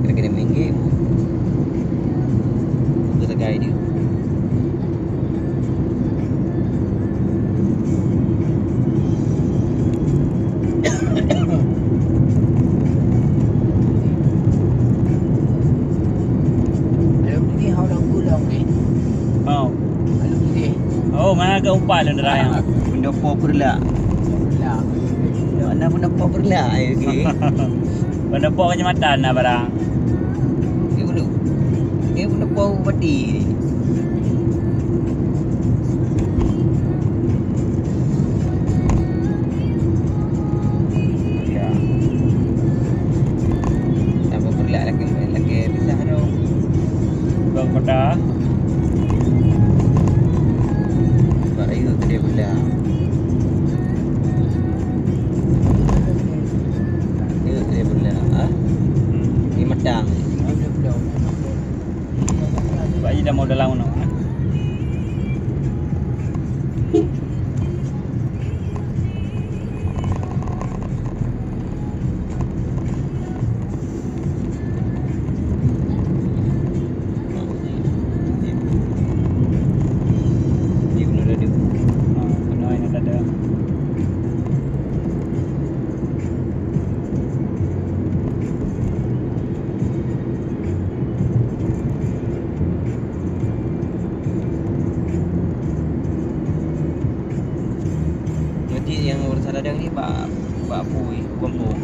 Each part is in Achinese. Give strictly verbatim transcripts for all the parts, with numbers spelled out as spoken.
Kira-kira minggu. Kita segai dia. Alumni hau dah pulang ni. Oh. Alumni. Oh, mana ke umpat lôn dah. Pendopo Peureulak. Peureulak. Mana pendopo Peureulak, eh, okey. Pendopo kecamatan dah barang. Okey, dulu. Okey, pendopo bupati ni. Ya. Tanpa Peureulak lagi, lagi pisah tu. Bang Kota. Bak raya kedai Peureulak. Raya kedai Peureulak, ah. Hmm. Di Matang. Sebab ida mau dalam mana, eh? Jadi yang ureueng Saladang ni bak, bak peue, gampông?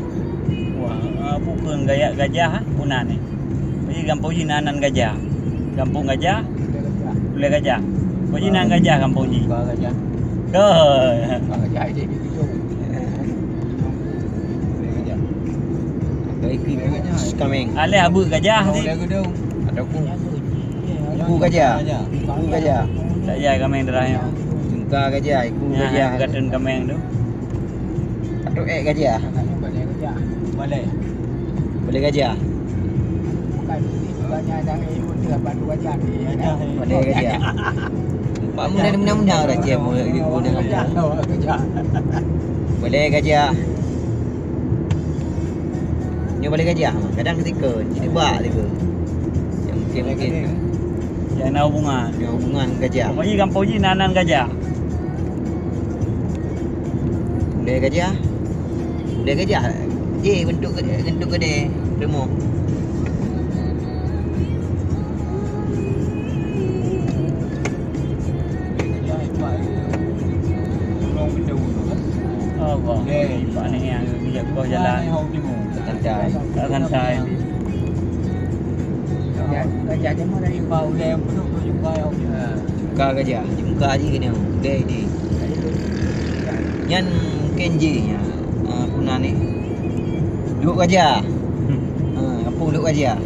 Wah, ah, peue kheun gaya gajah, ah, peue nan ni? Jadi gampông jih nan, nan gajah. Gampông Gajah, Ulèe Gajah. Peue jih nan gajah gampông jih? Ba gajah. Dah. Ba gajah, jadi gitu. Ulèe gajah. Apa itu? Ulèe gajah. Kameng. Alèh abeuk gajah. Ulèe gajah. Ada ku. Iku gajah. Iku gajah. Tak payah kameng darah nyoe. Jungka gajah, iku gajah. Nah, gajah. Bukan kameng tu. Atau ek gajah. Balai gajah. Balai. Balai gajah. Bukan, bukannya ada ek, apa tu gajah ni, ya, gajah. Balai gajah. Pak Mun ada menang-menang dah, cek, boleh, boleh. Gajah. Balai gajah. Nyoe balai gajah, kadang ketika, jadi bak tiga. Yang mungkin, mungkin. Yang na hubungan. Yang hubungan gajah. Pokoknya gampông jih nan-nan gajah. Ulèe gajah. Ulèe gajah. Ji bentuk ke-, bentuk kedai, rumoh. Allah. Pak ni yang bijak kau jalan. Santai. Santai. Jungka gajah. Jungka ji kena. Deh, deh. Nyan mungkin ji nya. Ah, peue nan ni. Lhok Gajah. Hmm. Ah, gampông Lhok Gajah.